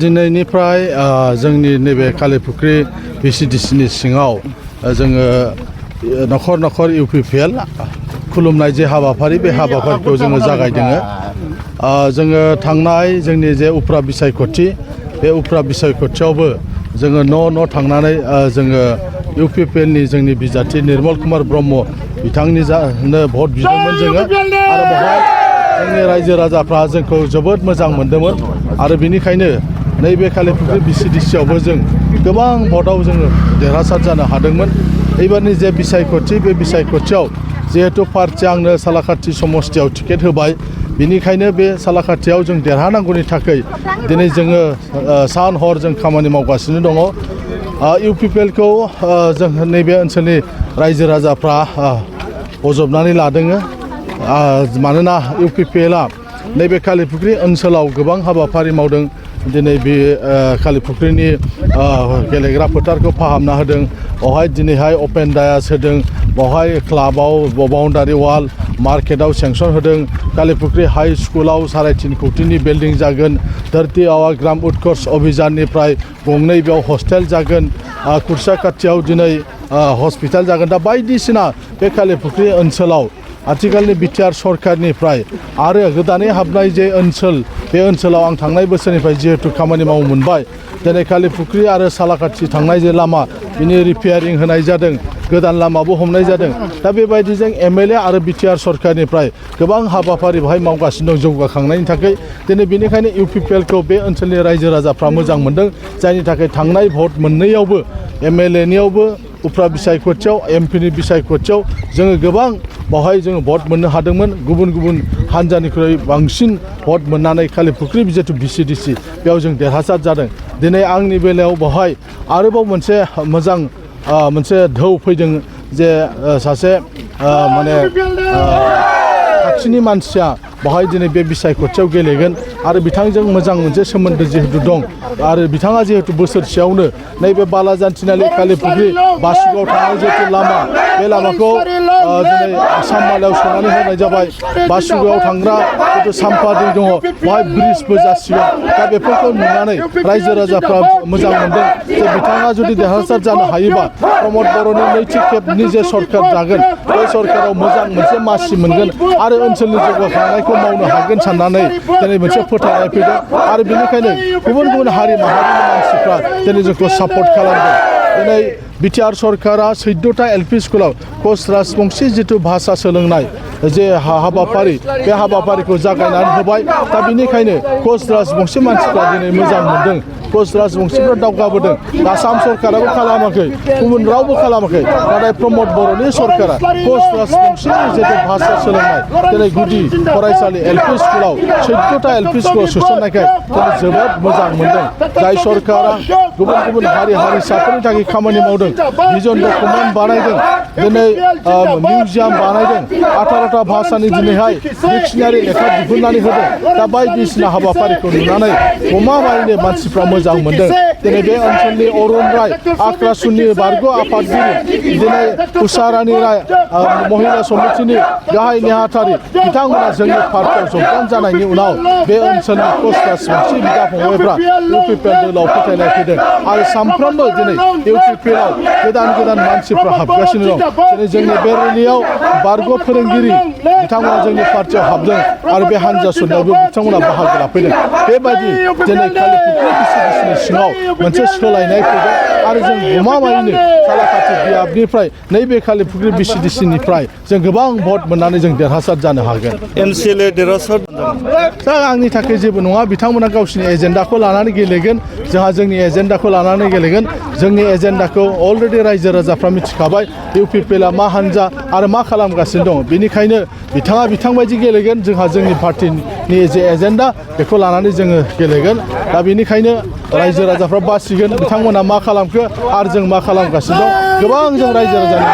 दिनैनिफ्राय जोंनि नैबे कालिफुख्रि VCDCनि सिङाव जोङो नखर नखर UPPL खुलुमनाय जे हाबाफारि बे हाबाफारिखौ जोङो जागायदों। जोङो थांनाय जोंनि जे उफ्रा बिसायख'थि बे उफ्रा बिसायख'थियावबो जोङो न' थांनानै जोङो UPPLनि जोंनि बिजाथि निर्मल कुमार ब्रह्म बिथांनि भट बिदोंमोन जोङो आरो बेवहाय जोंनि रायजो राजाफ्रा जोंखौ जोबोद मोजां मोनदोंमोन आरो बेनिखायनो नैबे कालिफुख्रि VCDCआवबो जों गोबां भटआव जोङो देरहासार जानो हादोंमोन। एबारनि जे बिसायख'थि बे बिसायख'थियाव जिहेतु पार्टिया आंनो सालाकाटि समस्तियाव टिकेट होबाय बेनिखायनो बे सालाकाटियाव जों देरहानांगौनि थाखाय दिनै जोङो सान हर जों खामानि मावगासिनो दङ। UPPLखौ जों नैबे ओनसोलनि रायजो राजाफ्रा बजबनानै लादों मानोना UPPLआ नैबे कालिफुख्रि ओनसोलाव गोबां हाबाफारि मावदों। दिनै बे कालिफुख्रिनि गेलेग्रा फोथारखौ फाहामना होदों, बेवहाय दिनैहाय अपेन डायास होदों, बेवहाय क्लाबाव बाउन्डारि वाल मार्केटाव सेंसन होदों, कालिफुख्रि हाई स्कुलाव 3.5 कौटिनि बिल्डिं जागोन, 30 आवार ग्राम उत्कर्ष अभियाननिफ्राय गंनै बेयाव हस्टेल जागोन, खुरसाकाटियाव दिनै हस्पिटाल जागोन। दा बायदिसिना बे कालिफुख्रि ओनसोलाव आथिखालनि BTR सरकारनिफ्राय आरो गोदानै हाबनाय जे ओनसोल बे ओनसोलाव आं थांनाय बोसोरनिफ्राय जिहेतु खामानि मावनो मोनबाय। दिनै कालिफुख्रि आरो सालाकाटि थांनाय जे लामा बिनि रिपेयारिं होनाय जादों, गोदान लामाबो हमनाय जादों। दा बेबायदिजों MLA आरो BTR सरकारनिफ्राय गोबां हाबाफारि बेवहाय मावगासिनो दं जौगाखांनायनि थाखाय। दिनै बेनिखायनो UPPLखौ बे ओनसोलनि रायजो राजाफ्रा मोजां मोनदों, जायनि थाखाय थांनाय भट मोननैयावबो MLAनियावबो उफ्रा बिसायख'थियाव MPनि बिसायख'थियाव जोङो गोबां बेवहाय जोङो भट मोननो हादोंमोन। गुबुन गुबुन हान्जानिख्रुइ बांसिन भट मोननानै कालिफुख्रि जिहेतु VCDC बेयाव जों देरहासार जादों। दिनै आंनि बेलायाव बेवहाय आरोबाव मोनसे मोजां मोनसे धौ फैदों जे सासे माने खाथिनि मानसिया बेवहाय दिनै बे बिसायख'थियाव गेलेगोन आरो बिथांजों मोजां मोनसे सोमोन्दो जिहेतु दं आरो बिथाङा जिहेतु बोसोरसेयावनो नैबे बालाजान्थिनालि कालिफुख्रि बासुगाव थांनाय जिहेतु लामा बे लामाखौ दिनै आसाम मालायाव सोनानै होनाय जाबाय। बासुगावआव थांग्रा जिहेतु साम्फा दै दङ बेवहाय ब्रिजबो जासिगोन। दा बेफोरखौ नुनानै रायजो राजाफ्रा मोजां मोनदों जे बिथाङा जुदि देरहासार जानो हायोबा प्रमद बर'नि नैथि खेबनि जे सरकार जागोन बे सरकाराव मोजां मोनसे मासि मोनगोन आरो ओनसोलनि जौगाखांनायखौ मावनो हागोन साननानै दिनै मोनसे फोथायनाय फैदों आरो बेनिखायनो गुबुन गुबुन हारि माहारिनि मानसिफ्रा दिनै जोंखौ सापर्ट खालामदों। दिनै BTR सरकारा 14टा LP स्कुलाव कच राजबंशी जिथु भाषा सोलोंनाय जे हाबाफारि बे हाबाफारिखौ जागायनानै होबाय। दा बेनिखायनो कच राजबंशी मानसिफ्रा दिनै मोजां मोनदों, कच राजबंशीफ्रा दावगाबोदों। आसाम सरकाराबो खालामाखै, गुबुन रावबो खालामाखै, नाथाय प्रमद बर'नि सरकारा कच राजबंशीनि जिथु भाषा सोलोंनाय दिनै गुदि फरायसालि LP स्कुलाव 14टा LP स्कुलाव सोसननायखाय दिनै जोबोद मोजां मोनदों। जाय सरकारा गुबुन गुबुन हारि हारिसाफोरनि थाखाय खामानि मावदों, भिजन डकुमेन्ट बानायदों, दिनै मिउजियाम बानायदों, 18टा भाषानि दिनैहाय डिक्सनारि लेखा दिहुननानै होदों। दा बायदिसिना हाबाफारिखौ नुनानै गमामायैनो मानसिफ्रा मोजां मोनदों। दिनै बे ओनसोलनि अरुण राय आक्रासुनि बारग' आफादगिरि, दिनै उषारानि राय महिला समितिनि गाहाय नेहाथारि बिथांमोना जोंनि पार्टियाव जगदान जानायनि उनाव बे ओनसोलनि कच राजबंशी बिदा फंबायफ्रा UPPL दलाव फोथायनाय फैदों आरो सानफ्रोमबो दिनै UPPLआव गोदान गोदान मानसिफ्रा हाबगासिनो दं। दिनै जोंनि बेरेलियाव बारग' फोरोंगिरि बिथांमोना जोंनि पार्टियाव हाबदों आरो बे हान्जा सुरनायावबो बिथांमोना बाहागो लाफैदों। बेबायदि दिनै कालिफुख्रि VCDCनि सिङाव मोनसे सोलायनाय फैदों आरो जों गमामायैनो सालाकाटि बियाबनिफ्राय नैबे कालिफुख्रि VCDCनिफ्राय जों गोबां भट मोननानै जों देरहासार जानो हागोन। MCLA देरहासार दा आंनि थाखाय जेबो नङा, बिथांमोना गावसिनि एजेन्डाखौ लानानै गेलेगोन, जोंहा जोंनि एजेन्डाखौ लानानै गेलेगोन। जोंनि एजेन्डाखौ अलरेडि रायजो राजाफ्रा मिथिखाबाय UPPLआ मा हान्जा आरो मा खालामगासिनो दं। बेनिखायनो बिथाङा बिथांबायदि गेलेगोन, जोंहा जोंनि पार्टिनि जे एजेन्डा बेखौ लानानै जोङो गेलेगोन। दा बेनिखायनो रायजो राजाफ्रा बासिगोन बिथांमोना मा खालामखो आरो जों मा खालामगासिनो दं। गोबां जों रायजो राजानि